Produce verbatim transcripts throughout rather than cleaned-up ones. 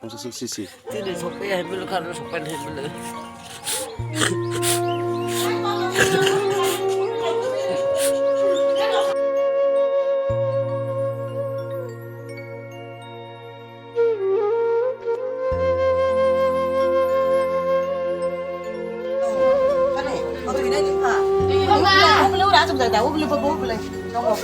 Si, si, si. Tini sokpai hai bwlwk, kharo sokpai hai bwlwk. Kani, kau tu ini ni, ha? Ubli, ubli, ura, asam dah, ubli, ubli, ubli. Tunggu.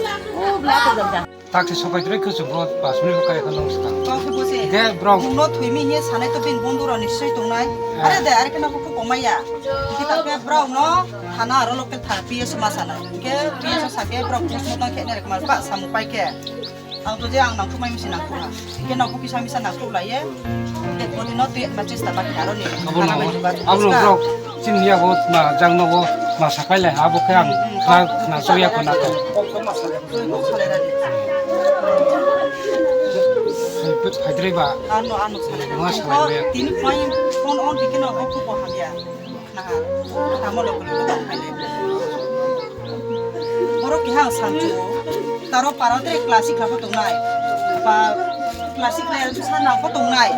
Ubli, asam dah. Tak si sopai tre kuchuk go pas minute kai khon nong ska. Kau tu bosi. De, bro. Nung no thui mi ye sanai to bin bundu ro ni sui tung nai. Ah. Are de, are kena kuku komai ya. Kita ke bro no thana aro local tha P S ma sanai. Ke P S sa ke bro kuku mo tang khene rek mar pa samu pai ke. Ang to je ang nangkuk mai misi nangkuk ha. Hingke nangkuk kisa misa nangkuk lai ye. Dek bodi no tui ma chesta baki aro ni. Abo no, abo no bro. Chini ya bo ma jang no bo ma sakai lai ha bo khe ang khna khna so ya khna ko. Tui bo salai rani. Hai dre ba. Ano ano salai rani. Ma salai ya. Tini phone on dikino ko ko hamya. Naha, tamo lok lok lok khaile. Borok keha ang sancho, taro para tere classic labo tongnai, ba classic le sa nangkho tongnai.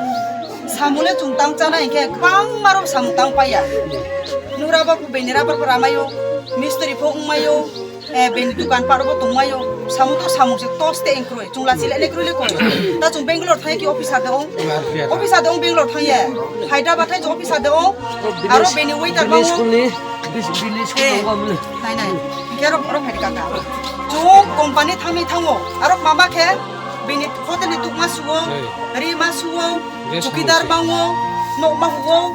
Samung le chwng tang chanai hinkhe kwbangma rok samung tang paiya. Nura ba bini rubber pho ramaio, mistri pho wngmaio. Eh, bini dukan paro bo tongmaio. Samung to samung se tos te engkroi. Chwng lachi le ne kroi le koi. Ta chwng Bangalore thai ki officer de ong. Officer de ong Bangalore thai ye. Hyderabad thai officer de ong. Aro bini waiter ba ong. Bini school ni, bini school ni. Eh, nai nai. Kero oro phai kaka. Chwng company thangni thango. Aro mama khe bini hotel ni tukma suwo. Ri ma suwo. Chukidar ma wo. Nok ma huwo.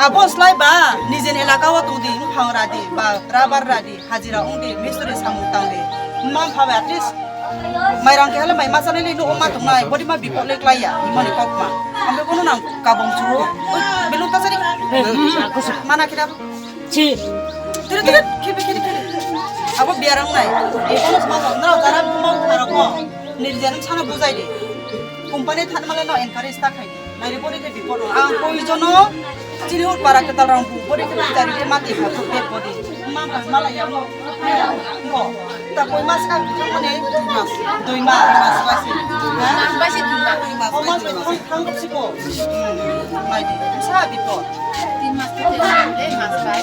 Abo slai ba. Nijen elaka wo tongdi. Phang radi. Ba rubber radi. Hajira wngdi, mistri samung tangdi. Mma mpha bai at least mairang keha le mai ma chanai le nugo ma tongnai, body ma bipot le klai ya, himani kok ma. Ambe kono nang kabong chuo. Oi, belun ta sari. Mana kira? Chi. Tiri tiri, khibi khiri khiri. Abo biarang nai. Ekono sama ko, nrao jara bumau tharo ko. Nirjan sana bujai di. Company thanmale no encourage ta khai. Nairi bori khe bipor rok. Ang koi jono chini hor para kwtal rok bu bori khe bujari khe mati kha bek bori. Ma ba mala ya mo. Mo. Ta koi mas ka bikha mane dui mas. Dui mas. Dui mas basi. Ha? Basi dui mas. Dui mas. O mas basi. Koi thang ko siko. Hmm. Mai di. Sa bipor. Tin mas khe dui mas bai.